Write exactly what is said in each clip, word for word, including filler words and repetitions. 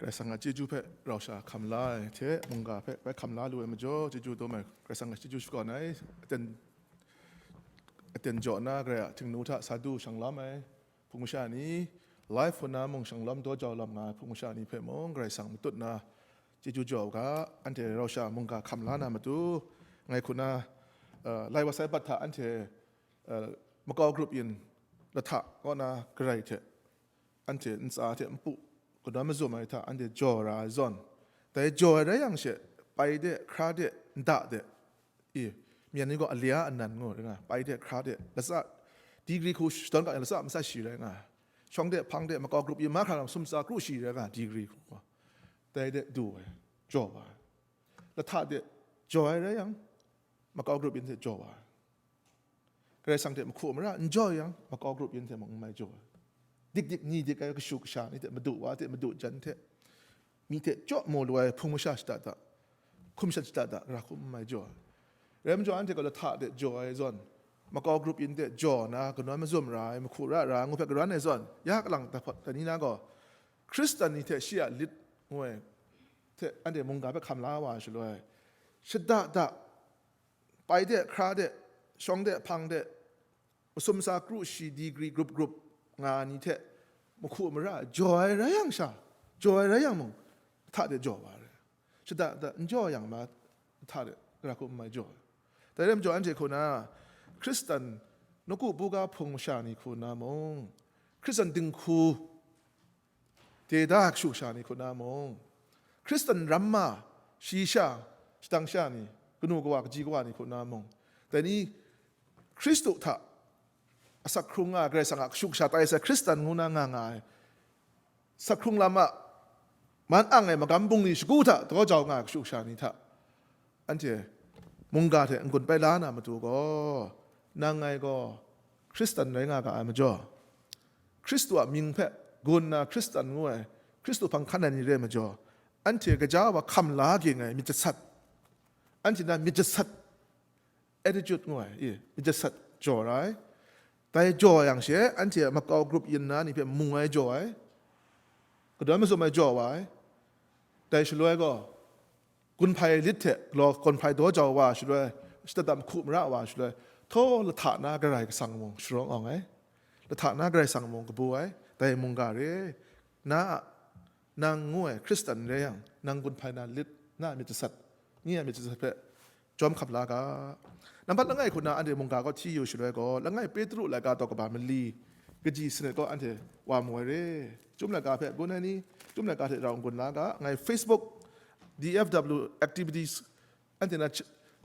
Karai Kasang a chyeju hpe rau sha hkam la ai hte, mungga hpe bai hkam la lu ai majaw, chyeju dum ai Karai Kasang a chyeju shakawn ai. Aten, aten jaw na Karai a htingnu hta sa du shang lawm ai hpung masha ni, live hpuna mung shang lawm daw jau lawm nga ai hpung masha ni hpe mung Karai Kasang matut na chyeju jaw u ga, anhte rau sha mungga hkam la na matu, ngai hku na, uh, lai wa sai bat hta anhte, uh, makau grup yin lahta kaw na Karai hte, anhte ntsa hte npu kadawn mazum ai hta anhte jaw ra ai zawn, dai jaw ai rai yang she, pai de, hkra de, nda de, i, myen ni gaw alia anan ngu rai nga, pai de, hkra de, latsa, degree hku shadawn ga latsa masat shi rai nga, shawng de, hpang de, makau grup yin mahkra lam sumsa kru shi rai nga, degree hku, dai de du ai, jaw wa ai. Lahta de jaw ai rai yang, makau grup yin hte jaw wa ai. Karai Kasang hte mahku mara n jaw yang, makau grup yin hte mung n mai jaw ai. Dik dik ni dik ai kashu kasha ni hte, madu wa hte, madu jan hte, mi hte chyaw mu lu ai hpung masha shada da, hkum shan shada da, ra hkum n mai jaw ai. Rai majaw, anhte gaw lahta de jaw ai zawn, makau grup yin de jaw na, kanawn mazum ra ai, mahku ra ra ngu hpe karan ai zawn, ya kalang dahpawt dai ni na gaw, Hkristan ni hte shi a lit ngu ai hte anhte mungga hpe hkam la wa shaloi, shada da, pai de, hkra de, shawng de, hpang de, masum sa kru shi degree grup grup nga ai ni hte mahku mara jaw ai rai yang sha, jaw ai rai yang mung, lahta de jaw wa ai. Shada da n jaw yang ma, lahta de ra hkum n mai jaw ai. Dai rai majaw, anhte hku na Hkristan nawku buga hpung masha ni hku na mung, Hkristan dinghku de da kashu kasha ni hku na mung, Hkristan ramma shi sha, shadang sha ni, kanu kawa, kaji kawa ni hku na mung, dai ni Hkristu hta asak hkrung nga ai Karai Kasang a kashu kasha tai sai Hkristan ngu na nga nga ai, asak hkrung lam a man ang ai magam bungli shagu hta daw jau nga ai kashu kasha ni hta, anhte mungga hte n-gun bai la na matu gaw, nang ngai gaw Hkristan rai nga ga ai majaw, Hkristu a mying hpe gun na Hkristan ngu ai, Hkristu hpang hkan ai ni re ai majaw, anhte gaja wa hkam la ging ai myit jasat, anhte na myit jasat, attitude ngu ai, i, myit jasat jaw ra ai. Dai jaw yang she, anhte a makau grup yin na ni hpe mung ai jaw ai, kadawn mazum ai jaw wa ai. Dai shaloi gaw, gun hpai lit hte galaw gun hpai daw jau wa shaloi, shada da hku mara wa shaloi, htaw lahta na Karai Kasang mung sharawng awng ai, lahta na Karai Kasang mung kabu ai, dai mungga re, na a, nang ngu ai Hkristan rai yang, nang gun hpai na lit, na a myit jasat, nye a myit jasat hpe jawm hkap la ga. Nambat langai hku na anhte mungga kaw hti yu shaloi gaw, langai Petru laika daw kaba mali, kaji sanit kaw anhte wa mu ai re. Chyum laika hpe gun ai ni, chyum laika hte rau n-gun la ga, ngai Facebook, D F W activities, anhte na ch-,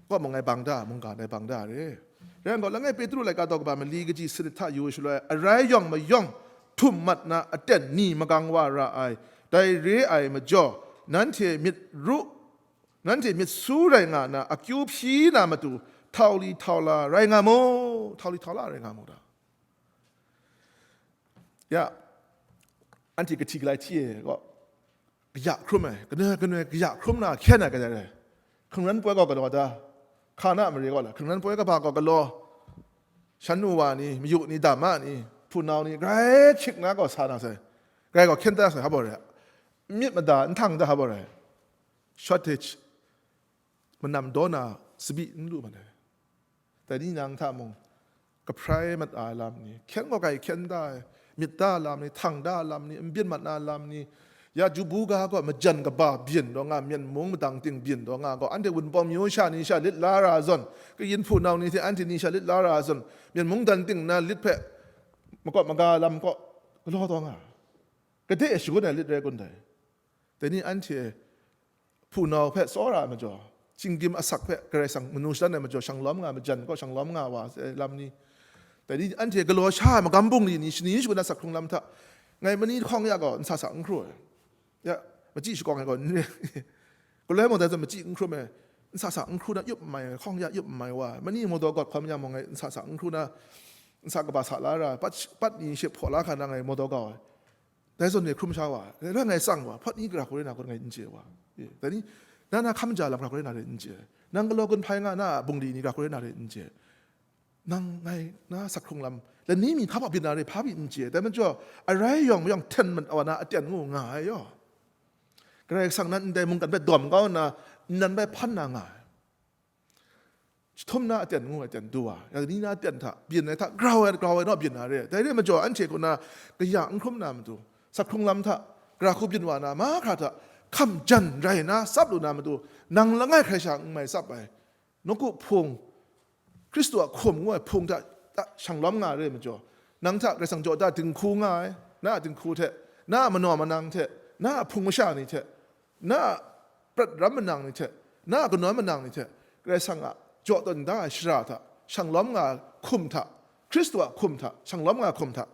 kaw mung ngai bang da, mungga ngai bang da re. Rai yang gaw, langai Petru laika daw kaba mali, kaji sanit hta yu shaloi, arai yawng mayawng htum mat na aten ni magang wa ra ai, dai re ai majaw, nanhte myit ru, nanhte myit su rai nga na, akyu hpyi na matu, htau li htau la rai nga mu, htau li htau la rai nga mu da. Ya, anhte kahti galai hti e gaw, kaya hkrum ai, kanoi kanoi kaya hkrum na hkyen ai kadai rai. Hkungran poi gaw galaw da, hka na mare gaw la, hkungran poi kaba gaw galaw, shan nu wa ni, mayu ni, dama ni, hpunau ni, grai hkyik na gaw sa na sai, grai gaw hkyen da sai, hpa rai, myit mada n htang da, hpa rai, shortage, manam daw na sabi n lu mat ai. Dai ni nang hta mung, kahprai mat ai lam ni, hkyen gaw grai hkyen da ai, myit da ai lam ni, htang da ai lam ni, n byin mat na lam ni, ya ju buga gaw majan kaba byin daw nga, myen mung madang ting byin daw nga gaw, anhte Wunpawng myu sha ni sha lit la ra zawn, kayin hpunau ni hte anhte ni sha lit la ra zawn, myen mung dan ting na lit hpe makawp maga lam kaw galaw taw nga, kade e shagun ai lit rai kun dai. Dai ni anhte hpunau hpe tsawra ai majaw, shinggyim asak hpe Karai Kasang manu shadan ai majaw, shanglawm nga ai majan kaw shanglawm nga wa ai lam ni, dai ni anhte galaw sha ai magam bungli ni, shani shagun a sak hkrung lam hta, ngai mani hkawng ya gaw n sa sa n hkru ai. Ya, machyi shakawng ai gaw n re. Galoi mung dai zawn machyi n hkrum ai, n sa sa n hkru na, yup n mai ai, hkawng ya yup n mai wa ai. Mani mawdaw gawt hkawm yang mung ngai n sa sa n hkru na, n sa kaba sa la ra ai, pat, pat ni she hpaw la hkra na ngai mawdaw kau ai. Dai zawn e hkrum sha wa, dai rai ngai tsang wa, hpawt ni gara hku rai na kun ngai n chye wa. E, dai ni, na na hkam ja lam gara hku rai na rai n chye. Nang galaw gun hpai nga na a bungli ni gara hku rai na rai n chye. Nang ngai na sak hkrung lam, lani mi hpa hpa byin na rai hpa byin n chye. Dai majaw, arai yawng mayawng hten mat wa na aten ngu nga ai yaw. Karai Kasang nan ndai mungkan hpe dawm kau nna, nnan bai hpan na nga ai. Jahtum na aten ngu ai aten du wa, ya ni na aten hta byin ai hta grau ai, grau ai naw byin na re. Dai re ai majaw, anhte kaw na kaya n hkrum na matu, sak hkrung lam hta, gara hku byin wa na mahkra hta, hkam jan rai na tsap lu na matu, nang langai hkrai sha n mai tsap ai. Nawku hpung, Hkristu a hkum ngu ai hpung hta, hta shang lawm nga re ai majaw, nang hta Karai Kasang jaw da dinghku nga ai, na a dinghku hte, na a manaw manang hte, na a hpung masha ni hte, na a prat ram manang ni hte, na a kanawn manang ni hte, Karai Kasang a jaw tawn da ai shara hta, shang lawm nga ai hkum hta, Hkristu a hkum hta, shang lawm nga ai hkum hta,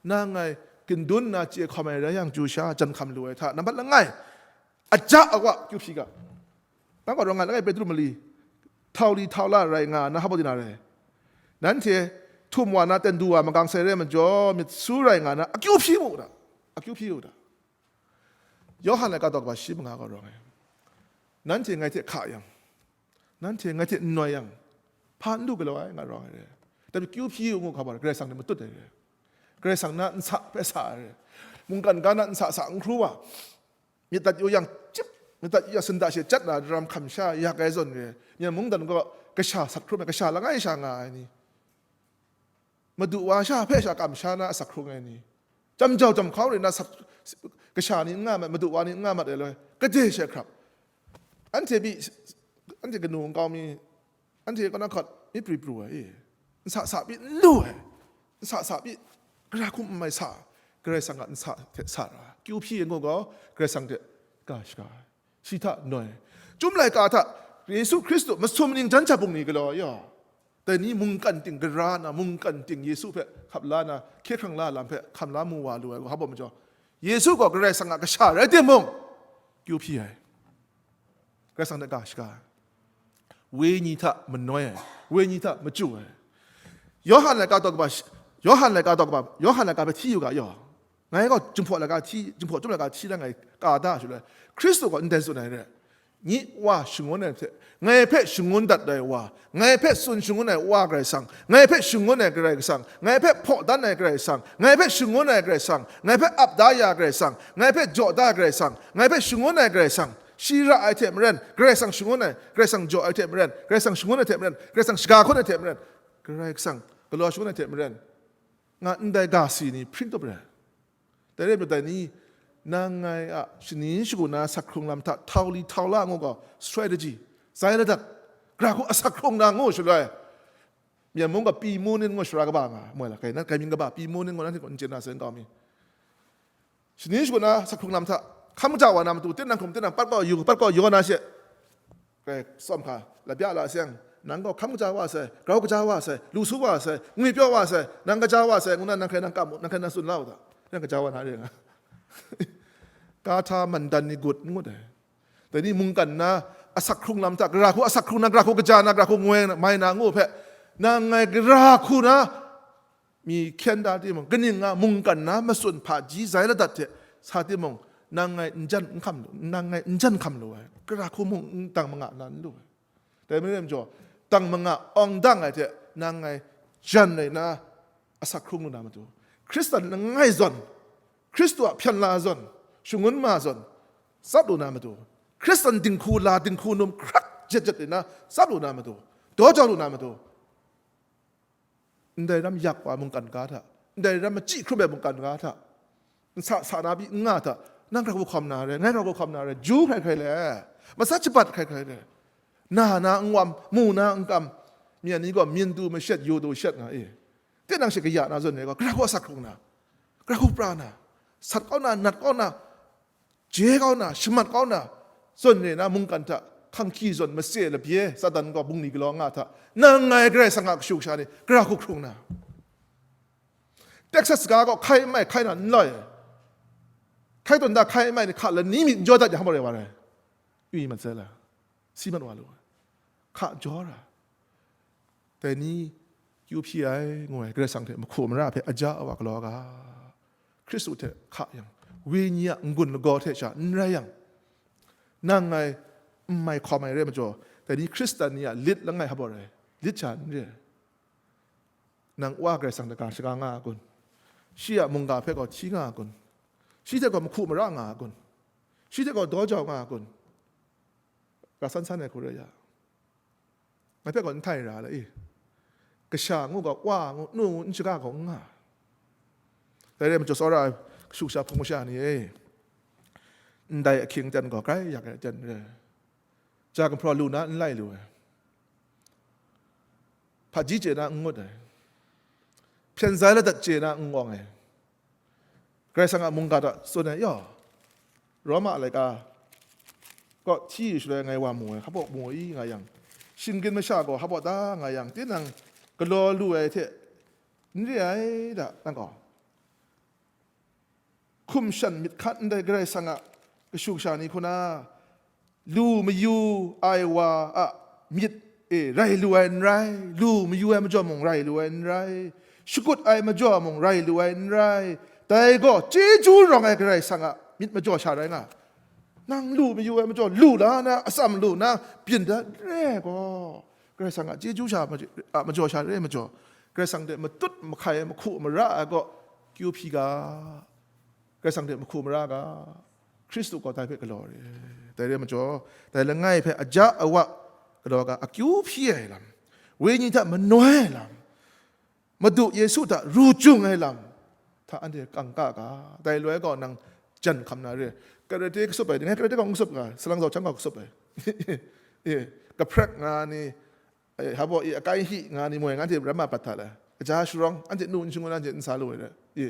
nang ngai gindun nna chye hkawm ai rai yang, chyu sha jan hkam lu ai hta, nambat langai, aja awa kyu hpyi ga. Nang gaw rawng nga langai Petru mali, htau li htau la rai nga na hpa di na rai. Nanhte htum wa na, ten du wa magang sai rai majaw, myit su rai nga na, akyu hpyi mu u da, akyu hpyi u da. Yawhan laika daw kaba shi manga gaw rawng ai. Nanhte ngai hte hka yang, nanhte ngai hte n noi yang, hpa n lu galaw ai, nga rawng ai re. Tapi kyu hpyi u ngu hkaba, Karai Kasang ni matut ai re. Karai Kasang na nsa hpe sa ai re. Mungkan ga na nsa sa n hkru wa, myit dat yu yang chyip, myit dat yu yang sunda she chyat na daram hkam sha yak ai zawn re. Myen mungdan gaw kasha sat hkrum ai, kasha langai sha nga ai ni, madu wa sha hpe sha kamsha na asak hkrung ai ni, jam jau jam hkau rai na sak, kasha ni n nga mat, madu wa ni n nga mat ai loi, gade she hkrap. Anhte pyi, anhte kanu nkau mi, anhte kaw na hkawt mi pri pru ai, e, nsa sa pyi n lu ai, nsa sa pyi gara hkum n mai sa, Karai Kasang a nsa hte sa ra, kyu hpyi ai ngu gaw, Karai Kasang hte ga shaga ai. Shi hta noi. Chyum laika hta Yesu Hkristu masum ning jan jap bung ni galaw ya. Dai ni mungkan ting gara na, mungkan ting Yesu hpe hkap la na, hkye hkrang la lam hpe hkam la mu wa lu ai gaw, hpa majaw, Yesu gaw Karai Kasang a kasha rai timung, kyu hpyi ai. Karai Kasang hte ga shaga ai. Wenyi hta manoi ai, wenyi hta machyu ai. Yawhan laika daw kaba, Yawhan laika daw kaba, Yawhan laika hpe hti yu ga yaw. Ngai gaw Jinghpaw laika hti, Jinghpaw Chyum laika hti na ngai ka da shaloi, Hkristu gaw ndai tsun ai re. Nyi Wa shangun ai hte, ngai hpe shangun dat ai Wa, ngai hpe tsun shangun ai Wa Karai Kasang, ngai hpe shangun ai Karai Kasang, ngai hpe hpaw dan ai Karai Kasang, ngai hpe shangun ai Karai Kasang, ngai hpe ap da ya Karai Kasang, ngai hpe jaw da ai Karai Kasang, ngai hpe shangun ai Karai Kasang, shi ra ai hte maren, Karai Kasang shangun ai, Karai Kasang jaw ai hte maren, Karai Kasang shangun ai hte maren, Karai Kasang shaga hkun ai hte maren, Karai Kasang galaw shangun ai hte maren, nga ndai ga si ni hpring tup ai. Dai rai matai ni, nang ngai a shani shagu na sak hkrung lam hta htau li htau la ngu gaw, strategy, zai ladat, gara hku asak hkrung na ngu shaloi, myen mung gaw pyi mu nin ngu shara kaba nga, moi la, kai nan kai myin kaba pyi mu nin ngu nanhte gaw n chye na sai nkau mi. Shani shagu na sak hkrung lam hta, hkam kaja wa na matu, tinang hkum tinang pat kaw yu, pat kaw yaw na she, kai tsawm hka, la bya la seng, nang gaw hkam kaja wa sai, grau kaja wa sai, lu su wa sai, ngwi pyaw wa sai, nang kaja wa sai, ngu na nang hkrai nang kam u, nang hkrai nang tsun la u ta, nang kaja wa na re nga. Ka hta mandan ni gut n ngut ai. Dai ni mungkan na asak hkrung lam hta, gara hku asak hkrung na, gara hku kaja na, gara hku ngoi na, mai na ngu hpe, nang ngai gara hku na, mi hkyen da timung, kaning nga mungkan na matsun hpaji zai ladat hte sa timung, nang ngai n jan n hkam lu, nang ngai n jan hkam lu ai, gara hku mung n dang manga na n lu ai. Dai majaw, dang manga awng dang ai hte nang ngai jan rai na asak hkrung lu na matu, Hkristan langai zawn, Hkristu a hpyen la zawn, shangun ma zawn, tsap lu na matu, Hkristan dinghku la dinghku num hkrak jet jet rai na tsap lu na matu, daw jau lu na matu, ndai ram yak wa mungkan ga hta, ndai ram machyi hkrum ai mungkan ga hta, nsa sa na pyi n nga hta, nang gara hku hkawm na re, ngai gara hku hkawm na re, ju hkrai hkrai le, matsat shabat hkrai hkrai le, na na n wam, mu na n kam, myen ni gaw myin du mashet, yu du shet nga e. Tinang she kaya na zawn re gaw, gara hku asak hkrung na, gara hku pra na, sat kau na, nat kau na, je kau na, shamat kau na, zawn re na mungkan hta, hkang hkyi zawn mase labye Satan gaw bungli galaw nga hta, nang ngai Karai Kasang a kashu kasha ni gara hku hkrung na, Texas saga gaw hkai n mai, hkai na n loi, hkai tawn da hkai n mai ni hka lani myit n jaw dat yang, hpa rai wa rai, yu mat sai la, si mat wa lu, hka jaw ra. Dai ni kyu hpyi ai, ngu ai, Karai Kasang hte mahku mara hpe aja awa galaw ga, Hkristu hte hka yang, Wenyi a n-gun lagaw hte sha n rai yang, nang ngai n mai hkawm ai re majaw, dai ni Hkristan ni a lit langai hpa baw rai, lit sha n re. Nang Wa Karai Kasang hte ga shaga nga a kun? Shi a mungga hpe gaw hti nga a kun? Shi hte gaw mahku mara nga a kun? Shi hte gaw daw jau nga a kun? Ga san san ai hku rai ya. Ngai hpe gaw n htai ra la i. Kasha ngu gaw, wa ngu, nu ngu, n shaga gaw n nga. Dai re ai majaw, tsawra ai kashu kasha hpung masha ni e, ndai ahkying ten gaw grai yak ai aten re. Ja gumhpraw lu na n lai lu ai. Hpaji chye na n ngut ai. Hpyen zai ladat chye na n awng ai. Karai Kasang a mungga hta tsun ai, yaw, Roma laika kaw hti yu shaloi ngai wa mu ai, hpa baw mu i nga yang, shinggan masha gaw hpa baw ta nga yang, tinang galaw lu ai hte n re ai da, nang gaw. Hkum shan myit hkan ndai Karai Kasang a kashu kasha ni hku na, lu mayu ai wa a myit e rai lu ai n rai, lu mayu ai majaw mung rai lu ai n rai, shakut ai majaw mung rai lu ai n rai, dai gaw chyeju rawng ai Karai Kasang a myit majaw sha rai nga. Nang lu mayu ai majaw, lu la na, atsam lu na, byin da re ai gaw, Karai Kasang a chyeju sha majaw, a majaw sha re ai majaw, Karai Kasang hte matut mahkai ai, mahku mara ai gaw, kyu hpyi ga. Karai Kasang hte mahku mara ga, Hkristu gaw dai hpe galaw re. Dai re ai majaw, dai langai hpe aja awa galaw ga, akyu hpyi ai lam, wenyi hta manoi ai lam, Madu Yesu hta ru jung ai lam hta anhte kangka ga, dai loi gaw nang jan hkam na re. Karate kasup ai, ngai karate gaw n kasup ga, salang zau chyang gaw kasup ai. E, kaprek nga ni, e, hpa baw i, akai hti nga ni moi, ngan hte ram ma pat hta le. Aja sharawng, anhte nu n shangun, anhte n sa lu ai re. E,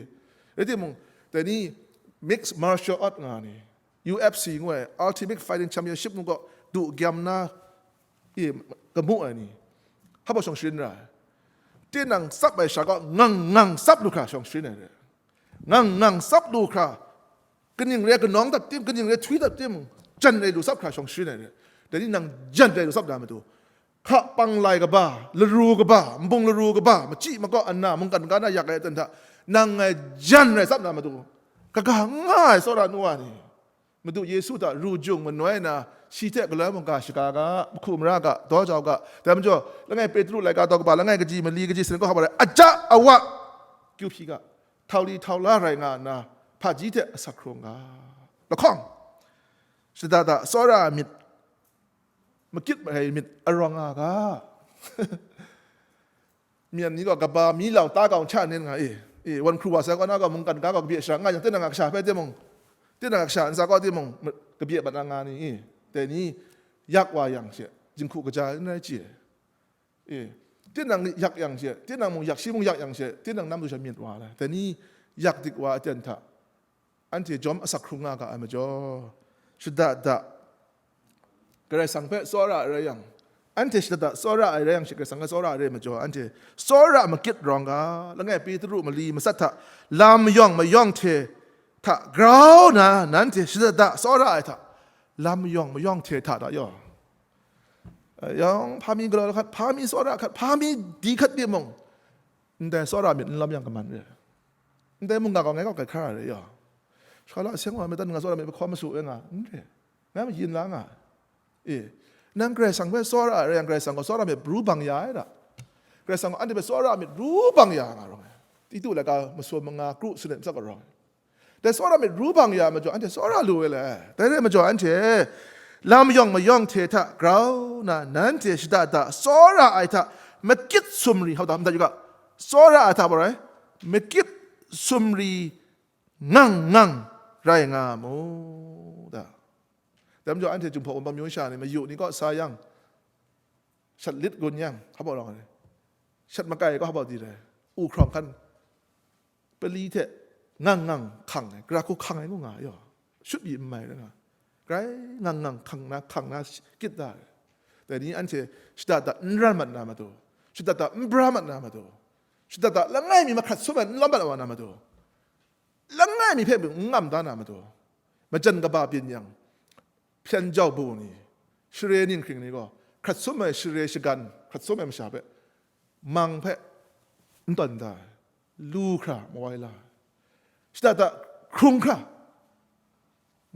rai timung, dai ni mixed martial art nga ni, U F C ngu ai, Ultimate Fighting Championship ngu gaw, du gyam na, e, kamu ai ni, hpa baw shawng sharin ra ai. Tinang tsap ai sha gaw ngang ngang tsap lu hkra shawng sharin ai re. Ngang ngang tsap lu hkra, kaning re kanawng dap tim, kaning re htwi dap tim, jan rai lu tsap hkra shawng sharin ai re. Dai ni nang jan rai lu tsap na matu, hka panglai kaba, laru kaba, nbung laru kaba, machyi makaw ana, mungkan ga na yak ai aten hta, nang ngai jan rai tsap na matu, kaga nga ai tsawra nu wa ni, Madu Yesu hta ru jung manoi na, shi hte galoi mungga shaga ga, mahku mara ga, daw jau ga. Dai majaw, langai Petru laika daw kaba, langai kaji mali kaji sin gaw hpa rai, aja awa kyu hpyi ga, htau li htau la rai nga nna, hpaji hte asak hkrung ga. Lahkawng, shada da tsawra ai myit, makit ai myit arawng nga ga. Myen ni gaw kaba mi lau ta kau n hta nen nga e. E, wan hkru wa sai kaw na gaw mungkan ga gaw kabye shara n nga yang, tinang a kasha hpe timung, tinang a kasha ntsa kaw timung, ma-, kabye mat na nga ni e. Dai ni yak wa yang she, jinghku kaja n rai chye. E, tinang yak yang she, tinang mung yak, shi mung yak yang she, tinang nam du sha myit wa ai. Dai ni yak dik wa aten hta, anhte jawm asak hkrung nga ga ai majaw, shada da Karai Kasang hpe tsawra ai rai yang, anhte shada da tsawra ai rai yang she, Karai Kasang hpe tsawra ai rai majaw, anhte tsawra makit rawng ga, langai Petru mali matsat hta, lam yawng mayawng hte hta grau na, nanhte shada da tsawra ai hta, lam yawng mayawng hte hta da yaw. Yawng hpa mi galaw hkat, hpa mi tsawra hkat, hpa mi di hkat timung, ndai tsawra myit n lawm yang kaman re. Ndai mungga gaw ngai gaw kai hkra re yaw. Shala seng wa myit dan nga tsawra myit hpe hkaw masu ai nga, n re. Ngai mayin la nga. E, nang Karai Kasang hpe tsawra ai rai yang, Karai Kasang gaw tsawra myit ru bang ya ai da. Karai Kasang gaw anhte hpe tsawra myit ru bang ya nga rawng ai. Titu laika masum manga kru sanit matsat gaw rawng ai. Dai tsawra myit ru bang ya majaw, anhte tsawra lu ai le. Dai rai majaw, anhte lam yawng mayawng hte hta grau na, nanhte shada da tsawra ai hta makit sumri, hau da, madat yu ga, tsawra ai hta bawrai, makit sumri ngang ngang rai nga mu da. Dai majaw, anhte Jinghpaw Wunpawng myu sha ni, mayu ni kaw sa yang, shat lit gun yang, hpa baw rawng ai, shat makai kaw hpa baw di rai, u hkrawng hkan, pali hte ngang ngang hkang ai, gara hku hkang ai ngu nga ai yaw, shut pyi n mai rai nga, grai ngang ngang hkang na, hkang na kyit da ai. Dai ni anhte shada da n ran mat na matu, shada da n bra mat na matu, shada da langai mi mahkrat sum ai n lawm mat wa na matu, langai mi hpe mung n ngam da na matu, majan kaba byin yang, hpyen jau bu ni, share ninghkring ni gaw, hkrat sum ai share shagan, hkrat sum ai masha hpe, mang hpe n tawn da ai, lu hkra mawai la ai, shada da hkrung hkra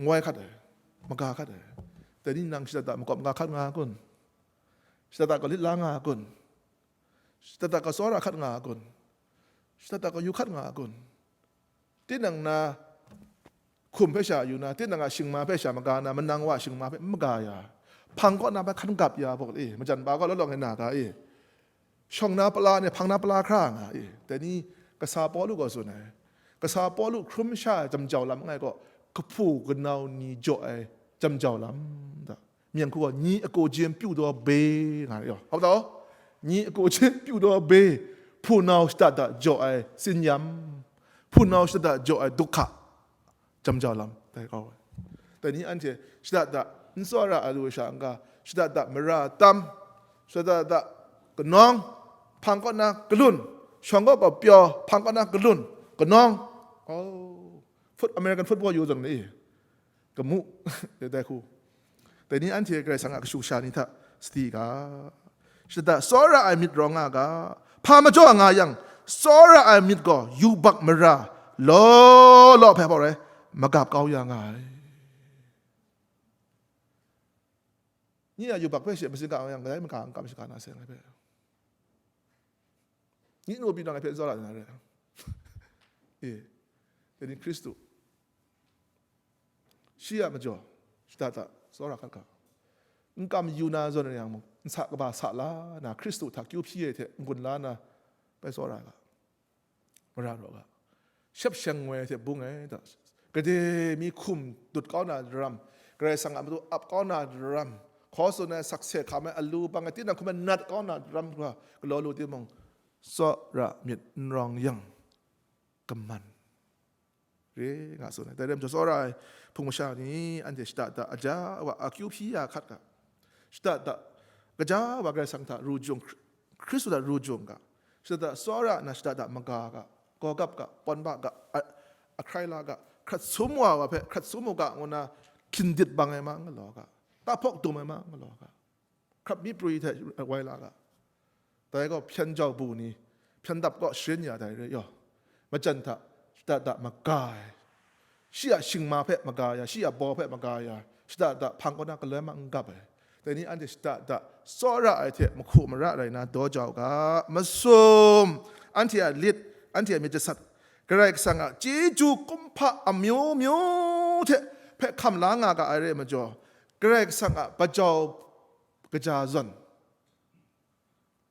mawai hkat ai, maga hkat ai. Dai ni nang shada da makawp maga hkat nga a kun? Shada da galit la nga a kun? Shada da gaw tsawra hkat nga a kun? Shada da gaw yu hkat nga a kun? Tinang na hkum hpe sha yu na, tinang a shingma hpe sha maga na, manang wa shingma hpe n maga ya, hpang kaw na hpe hkan gap ya, bawk e, majan pa gaw law law ngai na ga e, shawng na pala ni hpang na pala hkra nga e. Dai ni, kasa Pawlu gaw tsun ai, kasa Pawlu hkrum sha ai jamjau lam langai kaw, kahpu kanau ni jaw ai jamjau lam da, မြင်းခုကညီအကိုချင်းပြုသော ဘီ nga yo, ဟုတ်တော့, ညီအကိုချင်းပြုသော ဘီ, ဖူနောင် shada da jaw ai sinyam, ဖူနောင် shada da jaw ai dukha, jamjau lam, dai kau ai. Dai ni anhte shada da n tsawra ai lu sha n ga, shada da mara tam, shada da kanawng, hpang kaw na kalun, shawng kaw gaw pyaw, hpang kaw na kalun, kanawng. Oh, foot, American football yu zang ni, kamu, dai hku. Dai ni anhte Karai Kasang a kashu sha ni hta sadi ga, shada tsawra ai myit rawng nga ga, hpa majaw nga yang, tsawra ai myit gaw yubak mara law law hpe hpaw rai magap kau ya nga ai. Nye a yubak hpe she masin ga yang, kadai maga n kam shaga na seng ai hpe. Nye nu pyi nang ai hpe n tsawra na re. E, dai ni Hkristu, shi a majaw, shada da tsawra hkat ga, n kam yu na zawn re yang mung, n sa kaba sa la na, Hkristu hta kyu hpyi ai hte n-gun la na, bai tsawra ai ga, mara raw ga, shep sheng ngoi ai hte bung ai da, gade mi hkum dut kau na daram, Karai Kasang a matu ap kau na daram, hkaw tsun ai sakse hkam ai alu bang ai tinang hkum ai nat kau na daram hkra galaw lu timung, tsawra myit n rawng yang, kaman re nga tsun ai. Dai rai majaw, tsawra ai hpung masha ni anhte shada da aja wa akyu hpyi ya hkat ga, shada da kaja wa Karai Kasang hta ru jung, Hkristu hta ru jung ga, shada da tsawra na shada da maga ga, gawgap ga, pawn ba ga, a-, ahkrai la ga, hkrat sum wa wa hpe hkrat sum u ga ngu na hkyindit bang ai ma n galaw ga, tahpawk dum ai ma n galaw ga, hkrap mi prwi hte wai la ga. Dai gaw hpyen jau bu ni, hpyen dap kaw sharin ya dai re yaw, majan hta shada da maga ai, shi a shingma hpe maga ya, shi a baw hpe maga ya, shada da hpang kaw na galoi ma n gap ai. Dai ni anhte shada da tsawra ai hte mahku mara rai na daw jau ga, masum, anhte a lit, anhte a myit jasat, Karai Kasang a chyeju kumhpa amyu myu hte hpe hkam la nga ga ai re ai majaw, Karai Kasang a bajau kaja zawn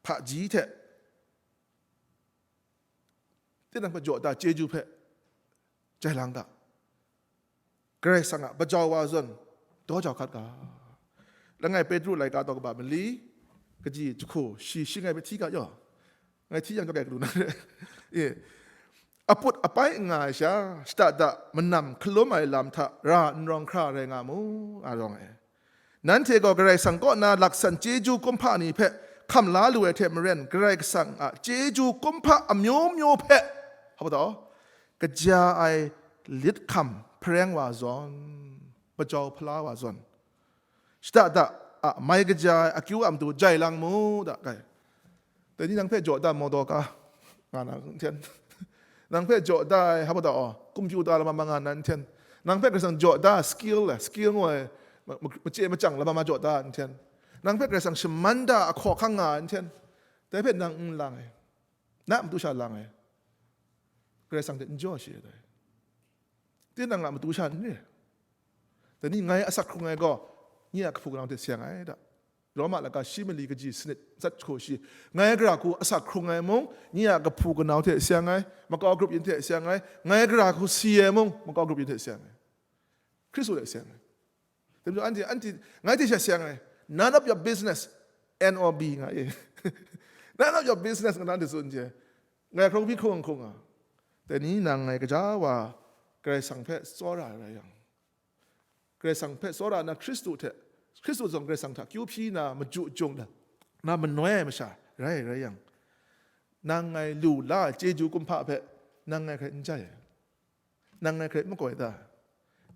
hpaji hte tinang hpe jaw da chyeju hpe jai lang ga, Karai Kasang a bajau wa zawn daw jau hkat ga. Langai Petru laika daw kaba mali, kaji jahku shi, shi ngai hpe hti ga yaw, ngai hti yang daw kai kalu na re. E, aput apai n nga ai sha, shada da manam hkalum ai lam hta ra n rawng hkra rai nga mu, a rawng ai. Nanhte gaw Karai Kasang kaw na laksan chyeju kumhpa ni hpe hkam la lu ai hte maren, Karai Kasang a chyeju kumhpa amyu myu hpe, hpa taw, kaja ai lit hkam hpareng wa zawn, bajau hpala wa zawn, shada da a mai kaja ai akyu a matu jai lang mu da, kai. Dai ni nang hpe jaw da motor ka nga na n hten. Nang hpe jaw da ai, hpa da aw, computer lama ma nga na n hten. Nang hpe Karai Kasang jaw da skill, skill ngu ai, ma-, ma-, machye machyang lama ma jaw da n hten. Nang hpe Karai Kasang shaman da ahkaw ahkang nga n hten. Dai hpe nang n lang ai. Na a matu sha lang ai. Karai Kasang hte n jaw shi ai dai. Tinang a matu sha n re. Dai ni ngai asak hkrung ai gaw, nye a kahpu kanau hte seng ai da. Roma laika shi mali kaji sanit nsat jahku shi. Ngai gara hku asak hkrung ai mung, nye a kahpu kanau hte seng ai, makau grup yin hte seng ai, ngai gara hku si ai mung, makau grup yin hte seng ai. Hkristu hte seng ai. Dai majaw anhte, anhte, ngai hte sha seng ai. None of your business, N O B nga e. None of your business nga nanhte tsun je. Ngai hkrung hpyi hkrung hkrung a. Dai ni nang ngai kaja wa Karai Kasang hpe tsawra ai rai yang, Karai Kasang hpe tsawra na Hkristu hte, Hkristu zawn Karai Kasang hta kyu hpyi na maju jung na, na manoi ai masha rai, rai yang, nang ngai lu la ai chyeju kumhpa hpe nang ngai hkrai n jai ai, nang ngai hkrai n makoi ta,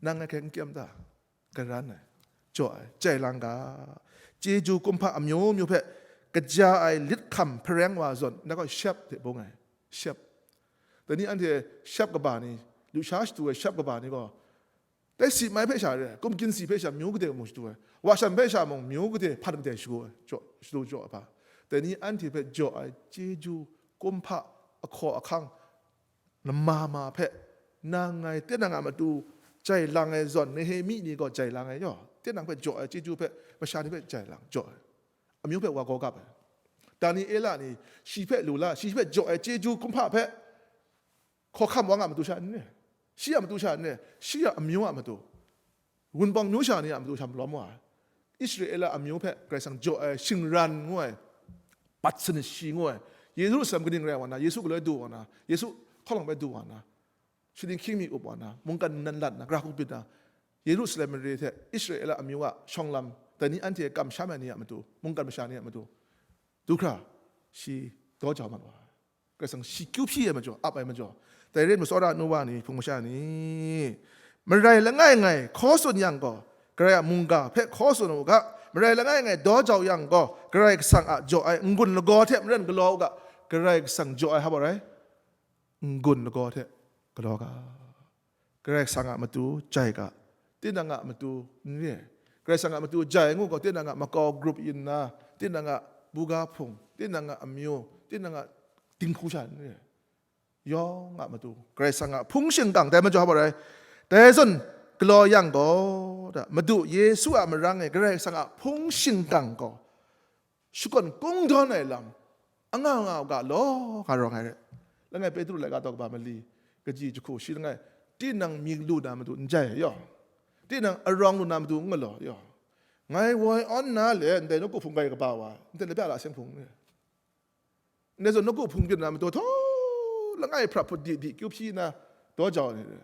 nang ngai hkrai n kyem ta, karan ai, jaw ai, jai lang ga, chyeju kumhpa amyu myu hpe kaja ai lit hkam hpareng wa zawn, na gaw shep hte bung ai, shep. Dai ni anhte shep kaba ni, lusha shadu ai shep kaba ni gaw, Dai si mai hpe sha re ai, kum ginsi hpe sha myu gade mung shadu ai, wa shan hpe sha mung myu gade hpan gade shadu ai, jaw, shadu jaw ai hpa. Dai ni anhte hpe jaw ai chyeju, kumhpa, ahkaw ahkang, lama ma hpe, nang ngai tinang a matu jai lang ai zawn, Nehemi ni gaw jai lang ai yaw, tinang hpe jaw ai chyeju hpe masha ni hpe jai lang, jaw ai, amyu hpe wa gaw gap ai. Daniela ni shi hpe lu la, shi hpe jaw ai chyeju kumhpa hpe hkawhkam wa nga matu sha n re? Shi a matu sha n re? Shi a amyu a matu, wunpawng myu sha ni a matu sha malawm wa ai. Israela amyu hpe Karai Kasang jaw ai shingran ngu ai, bat sanashi ngu ai, Yerusalem kaning rai wa na, Yesu galoi du wa na, Yesu hkawlawng bai du wa na, shaning hkying mi up wa na, mungkan nan lat na, gara hku byin na, Yerusalem mare hte Israela amyu a shawng lam, dai ni anhte kamsham ai ni a matu, mungkan masha ni a matu, du hkra, shi daw jau mat wa ai. Karai Kasang shi kyu hpyi ai majaw, ap ai majaw, dai rai nme, tsawra nu wa ni, hpung masha ni, marai langai ngai hkaw tsun yang gaw, Karai a mungga hpe hkaw tsun u ga, marai langai ngai daw jau yang gaw, Karai Kasang a jaw ai n-gun lagaw hte maren galaw u ga, Karai Kasang jaw ai hpa rai, n-gun lagaw hte galaw ga. Karai Kasang a matu jai ga, tinang a matu n re ai. Karai Kasang a matu jai ngu gaw, tinang a makau grup yin na, tinang a buga hpung, tinang a amyu, tinang a dinghku sha n re ai. Yawng a matu Karai Kasang a hpung shingkang dai majaw hpa rai. Dai zawn galaw yang gaw, da, Madu Yesu a marang e Karai Kasang a hpung shingkang gaw shakawn kungdawn ai lam, anga nga u ga law, nga rawng ai re. Langai Petru laika daw kaba mali, kaji jahku shi langai, tinang myit lu na matu n jai yaw, tinang arawng lu na matu n galaw yaw, ngai woi awn na le ndai nawku hpung gai kaba wa, ndai labya la seng hpung ni, ndai zawn nawku hpung byin na matu htaw, langai hpra hput di di kyu hpyi na daw jau ai ni re.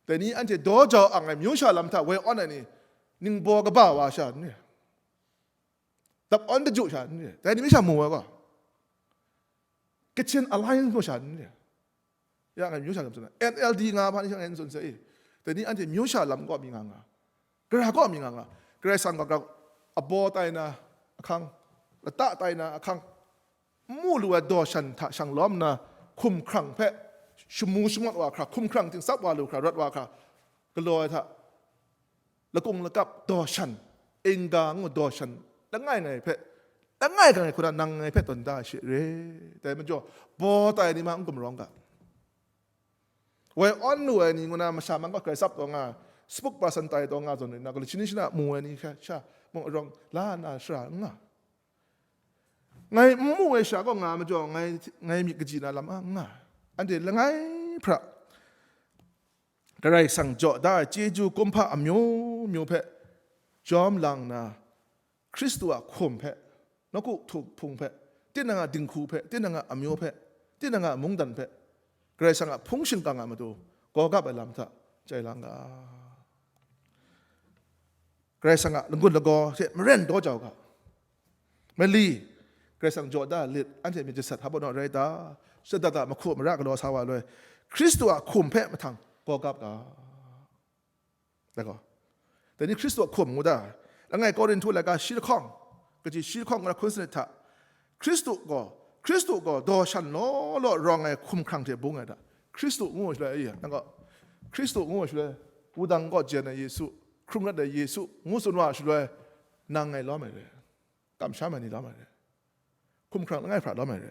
Dai ni anhte daw jau ang ai myu sha lam hta woi awn ai ni, ningbaw kaba wa sha ni, dap awn daju sha n re, dai ni mi sha mu ai gaw, Kachin Alliance gaw sha n re, ya ngai myu sha lam tsun ai, N L D nga hpa ni sha ngai n tsun sai i, dai ni anhte myu sha lam kaw mi nga nga, gara kaw mi nga nga, Karai Kasang gaw abaw tai na ahkang, lata tai na ahkang, n mu lu ai daw shan hta shang lawm nna, hkumhkrang hpe shamu shamawt wa hkra, hkumhkrang ting tsap wa lu hkra, rawt wa hkra, galaw ai hta, lakung lakap daw shan, engga ngu daw shan langai ngai hpe, langai ngai hku na nang ngai hpe tawn da ai she re. Dai majaw, baw tai ni ma n gumrawng ga. Woi awn lu ai ni ngu na masha man gaw grai tsap taw nga, spokesperson tai taw nga zawn ri nna, gaw shani shana mu ai ni hkra sha mung arawng la na shara n nga. Ngai n mu ai sha gaw nga majaw, ngai, ngai myit kaji na lam a n nga. Anhte langai hpra Karai Kasang jaw da ai chyeju kumhpa amyu myu hpe jawm lang nna, Hkristu a hkum hpe, nawku htu hpung hpe, tinang a dinghku hpe, tinang a amyu hpe, tinang a mungdan hpe, Karai Kasang a hpung shingkang a matu gaw gap ai lam hta chye lang ga. Karai Kasang a n-gun lagaw hte maren daw jau ga. Mali, Karai Kasang jaw da lit, anhte myit jasat hpa naw rai ta? Shada da mahku mara galaw sa wa loi, Hkristu a hkum hpe mahtang gaw gap ga. Dai gaw, dai ni Hkristu a hkum ngu da, langai Korinhtu laika shi lahkawng, kaji shi lahkawng ngu na hkun sanit hta, Hkristu gaw, Hkristu gaw daw shan law law rawng ai hkumhkrang hte bung ai da. Hkristu ngu ai shaloi, e, nang gaw, Hkristu ngu ai shaloi, wudang kaw jen ai Yesu, hkrung rat ai Yesu, ngu tsun wa ai shaloi, nang ngai lawm ai re, kamsham ai ni lawm ai re, hkumhkrang langai hpra lawm ai re,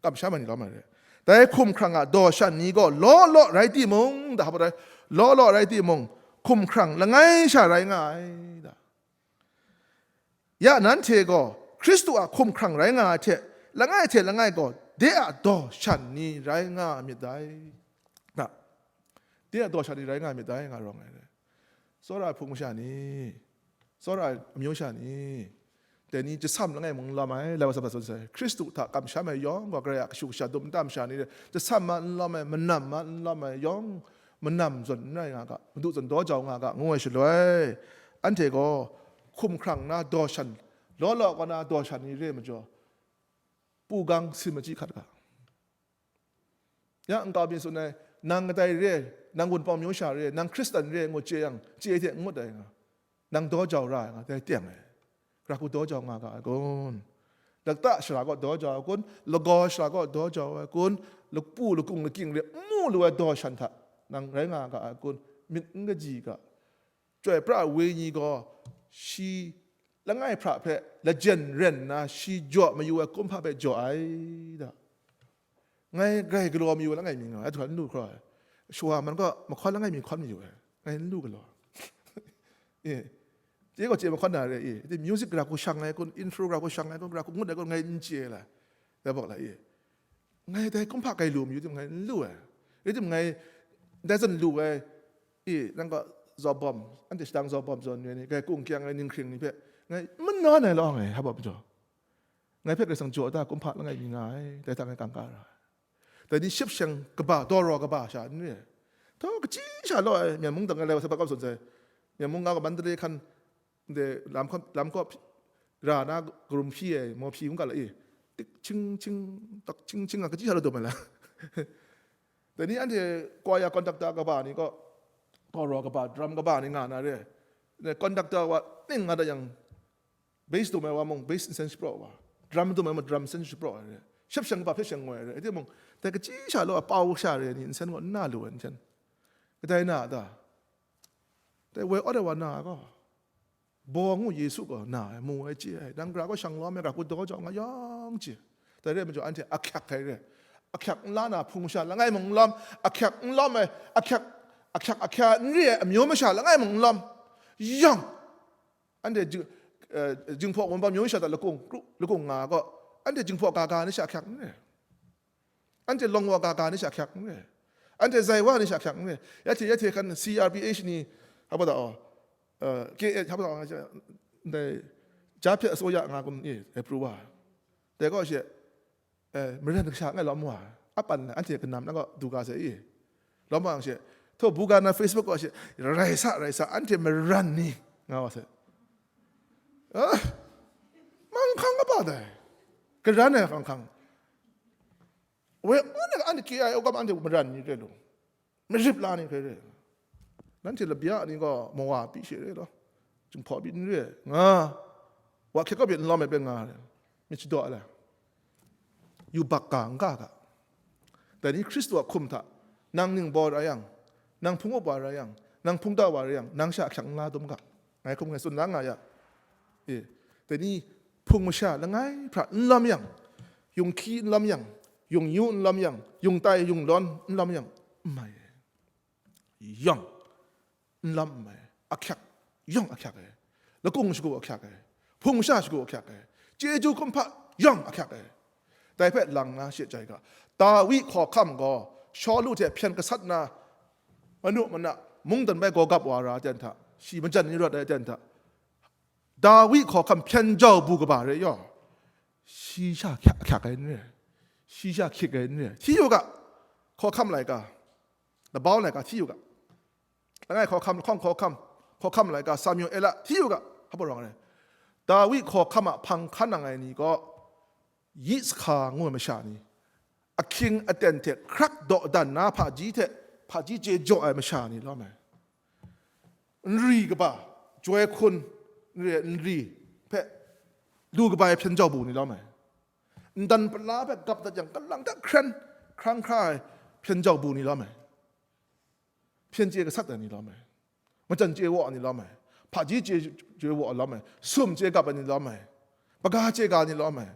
kamsham ai ni lawm ai re. Dai hkumhkrang a daw shan ni gaw law law rai timung, da hpa rai, law law rai timung, hkumhkrang langai sha rai nga ai da. Ya nanhte gaw Hkristu a hkumhkrang rai nga ai hte, langai hte langai gaw de a daw shan ni rai nga myit dai. Da. De a daw shan ni rai nga myit dai, nga rawng ai. Tsawra ai hpung masha ni, tsawra ai amyu sha ni, dai ni jasam langai mung n lawm ai, lai wa sa hpa tsun sai. Hkristu hta kamsham ai yawng gaw Karai a kashu kasha dum nta masha ni re, jasam ma n lawm ai, manam ma n lawm ai yawng, manam zawn n rai nga ga, Madu zawn daw jau nga ga, ngu ai shaloi, anhte gaw hkumhkrang na daw shan, law law kaw na daw shan ni re majaw, pu gang sin machyi hkat ga. Ya nkau mi tsun ai, nang kadai re, nang wunpawng myu sha re, nang Hkristan re ngu chye yang, chye hte n ngut ai nga, nang daw jau ra ai nga, dai teng ai. Gara hku daw jau nga ga ai kun? Lata shara kaw daw jau ai kun? Lagaw shara kaw daw jau ai kun? Lapu lakung lakying re n mu lu ai daw shan hta nang rai nga ga ai kun? Myit n kaji ga. Chyoi pra ai wenyi gaw shi langai hpra hpe lajen ren nna shi jaw mayu ai kumhpa hpe jaw ai da. Ngai grai galaw mayu ai langai mi nga ai, htu hkan n lu hkra ai. Shawa man gaw mahkawn langai mi hkawn mayu ai. Ngai n lu galaw. E, chye gaw chye mahkawn na re, e, di music gara hku shang ai kun, intro gara hku shang ai kun, gara hku ngut ai kun, ngai n chye la, dai bawk la, e. Ngai dai kumhpa kai lu mayu tim ngai n lu ai. Rai tim ngai dai zawn lu ai, e, nang gaw zaw bawm, anhte shadang zaw bawm zawn ni, ngai kung kyang ai ninghkring ni hpe ngai n manawn ai lawng ai, hpa bawm jaw. Ngai hpe Karai Kasang jaw da kumhpa langai mi nga ai, dai hta ngai kangka ra ai. Dai ni ship sheng kaba, daw raw kaba sha n re ai. Htaw kaji sha law ai, Myen mung dang ai lai wa sa bat kau tsun sai. Myen mung nga ga Mandalay hkan, ndai lam kaw, lam kaw hpyi, ra na karum hpyi ai, maw hpyi n ga la e. Tik ching ching, tak ching ching nga kaji sha law dum ai la. Dai ni anhte kwaya conductor kaba ni kaw, daw raw kaba, drum kaba ni nga na re ai. Dai conductor wa ning nga dat yang, bass dum ai wa mung, bass nsen shapraw wa, drum dum ai mung, drum nsen shapraw ai re, shep sheng kaba hpe sheng ngoi ai re, rai timung, dai kaji sha law a pau sha re ni nsen gaw n na lu ai nsen, kadai na a ta? Dai woi awt ai wa na ai gaw, baw ngu Yesu gaw na ai, mu ai, chye ai, nang gara gaw shang lawm ai, gara hku daw jau nga yawng chye. Dai re ai majaw, anhte ahkyak ai re, ahkyak n la na hpung masha langai mung n lawm, ahkyak n lawm ai, ahkyak, ahkyak ahkya n re ai amyu masha langai mung n lawm, yawng, anhte jing-, eh, Jinghpaw Wunpawng myu sha ta lakung, kru, lakung nga gaw, anhte Jinghpaw ga ga ni sha ahkyak n re. Anhte Lawngwa ga ga ni sha ahkyak n re. Anhte Zaiwa ni sha ahkyak n re. Ya hte, ya hte hkan C R P H ni, hpa da aw, eh, K H, hpa da aw, ndai, ja hpyet asoya nga kun e, e pru wa. Dai gaw she, eh, maren kasha ngai lawm wa, a pan anhte kanam na gaw du ga sai i. Lawm wa she, htaw bu ga na Facebook gaw she, rai sa, rai sa, anhte maran ni, nga wa sai. Ah, manghkang kaba dai, karan ai manghkang. Woi, anhte, anhte K I O gam anhte maran ni re lu, marip la ni hkrai re. Nanhte labya ni gaw mawa pyi she re law, Jinghpaw pyi n re ai, nga, wa hkyet kawp pyi n lawm ai hpe nga re, myit shadaw ai la, yubak ga n ga ga. Dai ni Hkristu a hkum hta nang ningbaw rai yang, nang hpung up wa rai yang, nang hpungtau wa rai yang, nang sha ahkyak n la dum ga, ngai hkum ngai tsun la nga ya. E, dai ni hpung masha langai hpra n lawm yang, yung hkyi n lawm yang, yung yu n lawm yang, yung tai yung lawn n lawm yang, n mai ai. Yawng n lam n mai, ahkyak yawng ahkyak ai, lakung shagu ahkyak ai, hpung sha shagu ahkyak ai, chyeju kumhpa yawng ahkyak ai. Dai hpe lang na she chyai ga, Dawi hkawhkam gaw Shawlu hte hpyen gasat na, manu mana mungdan bai gawgap wa ra ai ten hta, shi majan ni rawt ai ten hta, Dawi hkawhkam hpyen jau bu kaba re yaw, shi sha hkyak, hkyak ai n re, shi sha hkyik ai n re. Hti yu ga, hkawhkam laika, labau laika hti yu ga. Langai hkawhkam, lahkawng hkawhkam, hkawhkam laika Samuela hti yu ga, hpa rawng ai. Dawi hkawhkam a hpang hkan nang ai ni gaw, Yisahka ngu ai masha ni, ahkying aten hte hkrak dawdan na hpaji hte hpaji chye jaw ai masha ni lawm ai. Nri kaba, joi hkun, nri, nri hpe lu kaba ai hpyen jau bu ni lawm ai. Ndan pala hpe gap dat yang, kalang hta hkren, hkrang hkra ai hpyen jau bu ni lawm ai. Hpyen chye gasat ai ni lawm ai. Majan chye wa ai ni lawm ai. Hpaji chye, chye wa ai lawm ai. Sum chye gap ai ni lawm ai. Baga chye ga ai ni lawm ai.